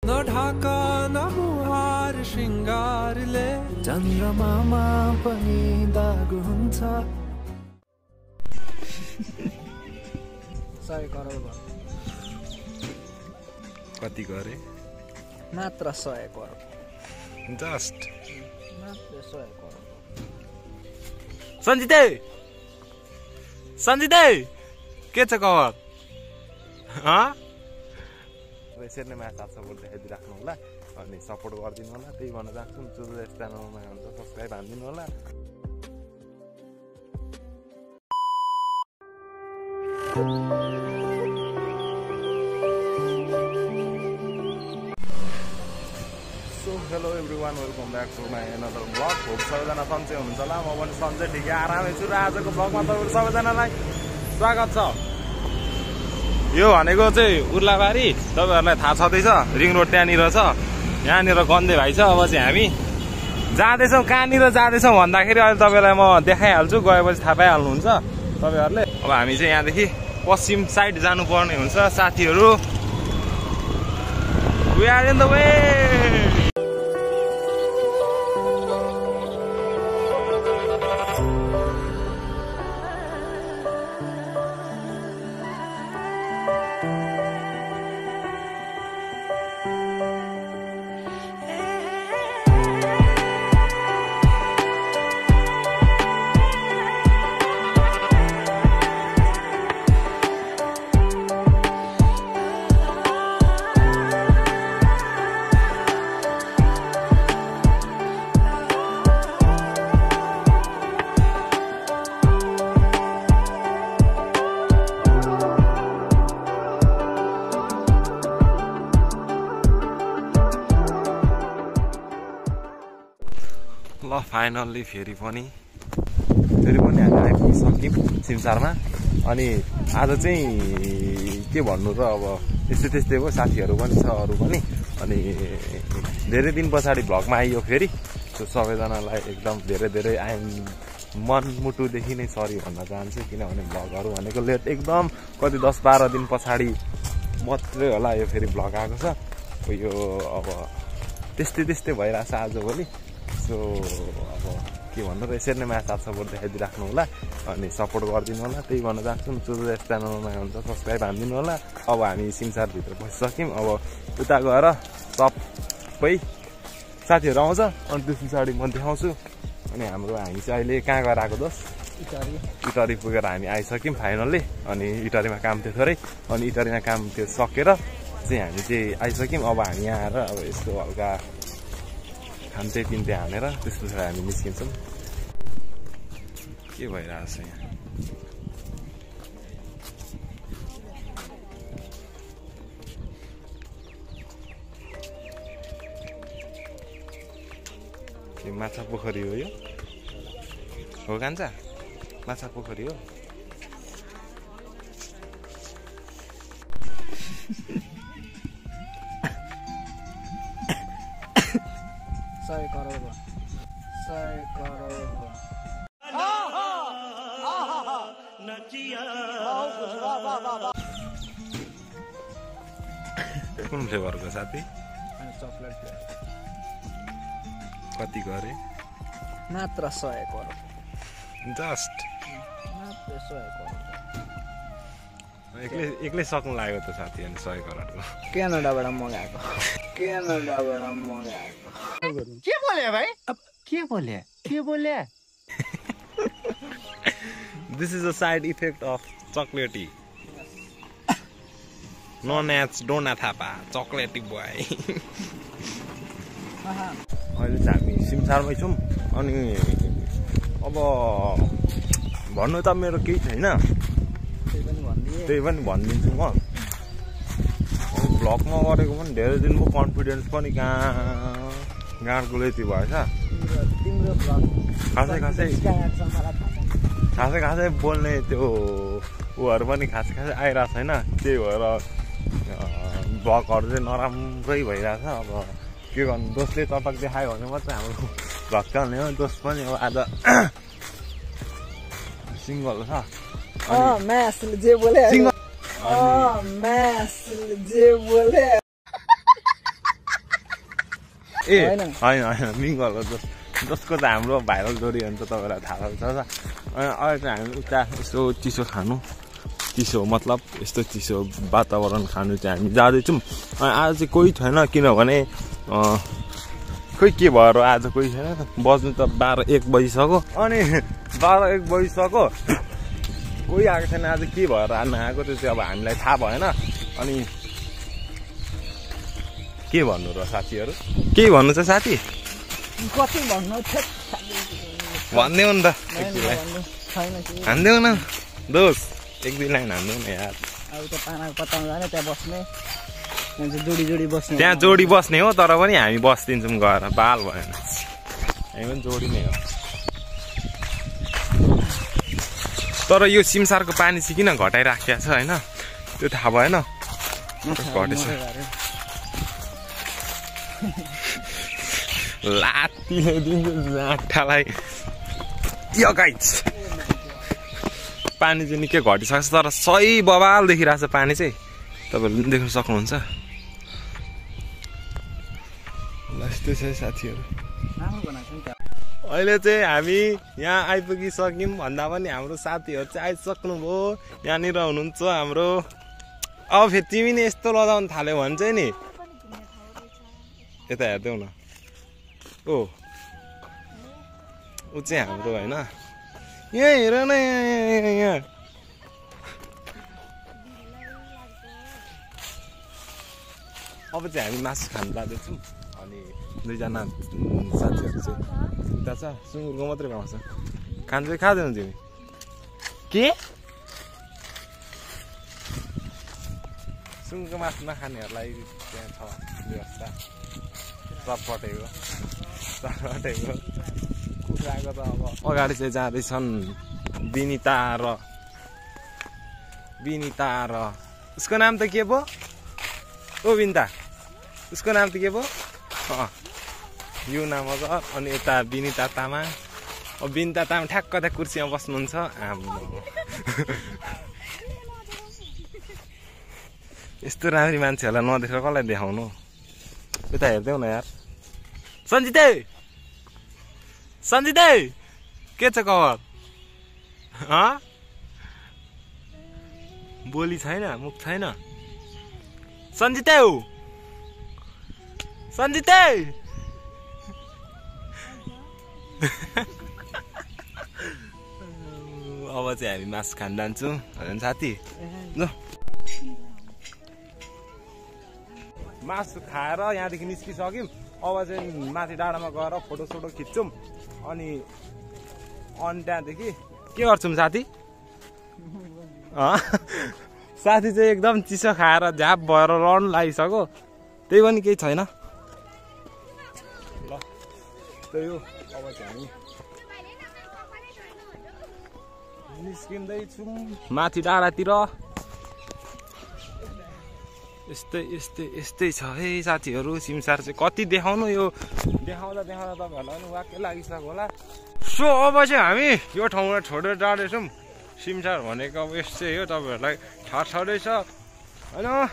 न ढाका न मुहार श्रृंगारले चन्द्रमामा पनि दागु हुन्छ 100 करोड भयो कति गरे मात्र 100 करोड जस्ट मात्र 100 करोड सञ्जिते के छ खबर यसरी नै म्याच सपोर्ट देखाइदिइराख्नु होला अनि सपोर्ट गरिदिनु होला त्यही भन्न चाहन्छु जो च्यानलमा हुन्छ सब्सक्राइब हानिदिनु होला so hello everyone welcome back to my another blog hope सबैजना सन्चै हुनुहुन्छ होला म पनि सन्चै ठिकै आरामै छु र आजको ब्लगमा तपाईँहरू सबैजनालाई स्वागत छ यो भनेको चाहिँ उर्लाबारी तपाईँहरूलाई थाहा छँदैछ रिङ रोड त्यहाँनिर छ यहाँनिर गन्धे भाइ छ अब चाहिँ हामी जाँदैछौँ कहाँनिर जाँदैछौँ भन्दाखेरि अहिले तपाईँलाई म देखाइहाल्छु गएपछि थाहा पाइहाल्नुहुन्छ तपाईँहरूले अब हामी चाहिँ यहाँदेखि पश्चिम साइड जानुपर्ने हुन्छ साथीहरू We are in the way! ल फाइनल्ली फेरि पनि हामी आइपुगिसक्यौँ सिमसारमा अनि आज चाहिँ के भन्नु र अब त्यस्तै त्यस्तै हो साथीहरू पनि छ अरू पनि अनि धेरै दिन पछाडि भ्लगमा आइयो फेरि सबैजनालाई एकदम धेरै मनमुटुदेखि नै सरी भन्न चाहन्छु किनभने भ्लगहरू भनेको लेट एकदम कति 10-12 दिन पछाडि मात्रै होला यो फेरि भ्लग आएको छ यो अब त्यस्तै भइरहेछ आजभोलि सो अब के भन्नु र यसरी नै म्याच सपोर्ट देखाइदिइराख्नु होला अनि सपोर्ट गरिदिनु होला त्यही भन्न चाहन्छु जो च्यानलमा हुन्छ सब्सक्राइब हानिदिनु होला अब हामी सिमसारभित्र पसिसक्यौँ अब उता गएर सबै साथीहरू आउँछ अनि त्यस पछाडि म देखाउँछु अनि हामी चाहिँ अहिले कहाँ गएर आएको दोस्त इटरी पुगेर हामी आइसक्यौँ फाइनल्ली अनि इटरीमा काम थियो थोरै अनि इटरीमा काम थियो सकेर चाहिँ हामी चाहिँ आइसक्यौँ अब हामी यहाँ आएर अब यस्तो हल्का खान्दै पिन्दै हानेर त्यस पछाडि हामी निस्किन्छौँ के भइरहेछ यहाँ के माछा पोखरी हो यो हो कान्छा माछा पोखरी हो कुन फ्लेभरको साथी चकलेट कति गरे मात्र 100 करोड जस्ट मात्र 100 करोड एक्लै सक्नु लाग्यो त साथी अनि 100 करोडको क्यानाडाबाट मगाएको के बोले भाइ अब के बोले This is a side effect of chocolatey. Known as Donatapa, chocolatey boy. अहिले चाहिँ हामी सिमसारमै छौँ अनि अब भन्नु त मेरो केही छैन त्यही पनि भनिदिन्छु म भ्लगमा गरेको पनि धेरै दिनको कन्फिडेन्स पनि गाँडगुलेती भएछ खासै बोल्ने त्यो उहरू पनि खासै आइरहेको छैन त्यही भएर भ्लगहरू चाहिँ नराम्रै भइरहेछ अब के गर्नु दोस्तले चटक देखायो भने मात्रै हाम्रो भ्लग चल्ने हो दोस्त पनि अब आज सिङ्गल छ जे बोले ए होइन होइन मिङ्गल हो जसको त हाम्रो भाइरल जोडी हुन्छ तपाईँलाई थाहा छ अनि अहिले चाहिँ हामी उता यस्तो चिसो खानु चिसो मतलब यस्तो चिसो वातावरण खानु चाहिँ हामी जाँदैछौँ अनि आज चाहिँ कोही छैन किनभने खोइ के भएर आज कोही छैन बज्नु त 12-1 बजिसक्यो अनि 12-1 बजिसक्यो कोही आएको छैन आज के भएर नआएको त्यो चाहिँ अब हामीलाई थाहा भएन अनि के भन्नु र साथीहरू केही भन्नु छ साथी कति भन्नु भनिदेऊ नि त हान्देऊ न दोस 1-2 लाइन हान्देऊ न यार अब त पानाको पत्तामा जाने त्यहाँ बस्ने त्यहाँ चाहिँ जोडी बस्ने त्यहाँ जोडी बस्ने हो तर पनि हामी बस्दिन्छौँ गएर बाल भएन हामी पनि जोडी नै हो तर यो सिमसारको पानी चाहिँ किन घटाइराखेको छ होइन त्यो थाहा भएन घटेछ लात्तीले दिन्छ जाँठालाई यो गाइस पानी चाहिँ निकै घटिसक्छ तर सही बवाल देखिरहेको छ पानी चाहिँ तपाईँहरूले देख्न सक्नुहुन्छ यस्तै छ साथीहरू अहिले चाहिँ हामी यहाँ आइपुगिसक्यौँ भन्दा पनि हाम्रो साथीहरू चाहिँ आइसक्नुभयो यहाँनिर हुनुहुन्छ हाम्रो अब फेरि तिमी नि यस्तो लजाउन थाल्यो भने चाहिँ नि यता हेर्देऊ न ऊ चाहिँ हाम्रो होइन यहाँ हेर न यहाँ अब चाहिँ हामी मासु खानु जाँदैछौँ अनि 2जना साथीहरू चाहिँ उता छ सुँगुरको मात्रै पाउँछ खान्छ खाँदैनौ तिमी के सुँगुरको मासु नखानेहरूलाई त्यहाँ छ व्यवस्था चटपटेको कुखुराको त अब अगाडि चाहिँ जाँदैछन् विनिता र उसको नाम त के पो ओ विनिता उसको नाम त के पो यो नाम हो अनि यता विनिता तामाङ अब विनिता तामाङ ठ्याक्क त्यहाँ कुर्सीमा बस्नुहुन्छ यस्तो राम्री मान्छेहरूलाई नदेखेर कसलाई देखाउनु यता हेर्देऊ न यार सन्जितै के छ खबर बोली छैन मुख छैन सन्जितै अब चाहिँ हामी मासु खान जान्छौँ होइन साथी ल मासु खाएर यहाँदेखि निस्किसक्यौँ अब चाहिँ माथि डाँडामा गएर फोटोसोटो खिच्छौँ अनि त्यहाँदेखि के गर्छौँ साथी साथी चाहिँ एकदम चिसो खाएर झ्याप भएर लड्नु लागिसक्यो त्यही पनि केही छैन ल त्यही हो अब चाहिँ हामी निस्किँदैछौँ माथि डाँडातिर यस्तै छ है साथीहरू सिमसार चाहिँ कति देखाउनु यो देखाउँदा तपाईँहरूलाई पनि वाक्कै लागिसक्यो होला सो अब चाहिँ हामी यो ठाउँबाट छोडेर जाँदैछौँ सिमसार भनेको अब यस्तै हो तपाईँहरूलाई थाहा छँदैछ होइन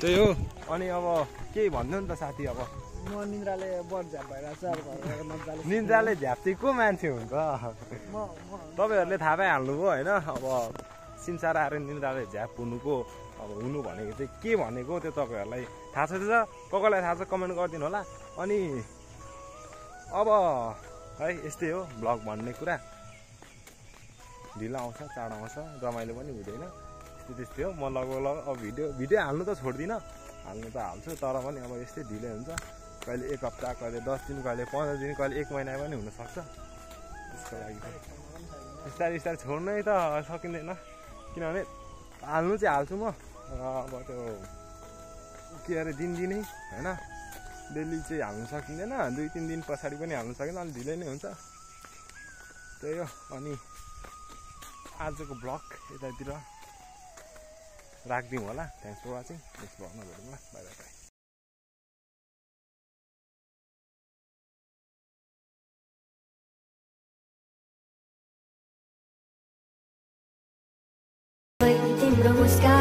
त्यही हो अनि अब केही भन्नु नि त साथी अब निन्द्राले बढ्झ्याप भइरहेको छ निन्द्राले झ्याप चाहिँ को मान्छे हुन्छ तपाईँहरूले थाहा पाइहाल्नुभयो होइन अब सिमसार आएर निन्द्राले झ्याप हुनुको अब हुनु भनेको चाहिँ के भनेको त्यो तपाईँहरूलाई थाहा छ कसैलाई थाहा छ कमेन्ट गरिदिनु होला अनि अब है यस्तै हो भ्लग भन्ने कुरा ढिलो आउँछ चाँडो आउँछ रमाइलो पनि हुँदैन त्यस्तै हो म लगभग अब भिडियो हाल्नु त छोड्दिनँ हाल्नु त हाल्छु तर पनि अब यस्तै ढिलै हुन्छ कहिले 1 हप्ता कहिले 10 दिन कहिले 15 दिन कहिले 1 महिना पनि हुनसक्छ त्यसको लागि बिस्तारै छोड्नै त सकिँदैन किनभने हाल्नु चाहिँ हाल्छु म अब त्यो के अरे दिनदिनै होइन डेली चाहिँ हाल्नु सकिँदैन 2-3 दिन पछाडि पनि हाल्नु सकिँदैन अलिक ढिलै नै हुन्छ त्यही हो अनि आजको ब्लग यतातिर राखिदिउँ होला थ्याङ्क्स फर वाचिङ नेक्स्ट ब्लगमा भेटौँ ल बाई बाई तिम्रो मुस्कान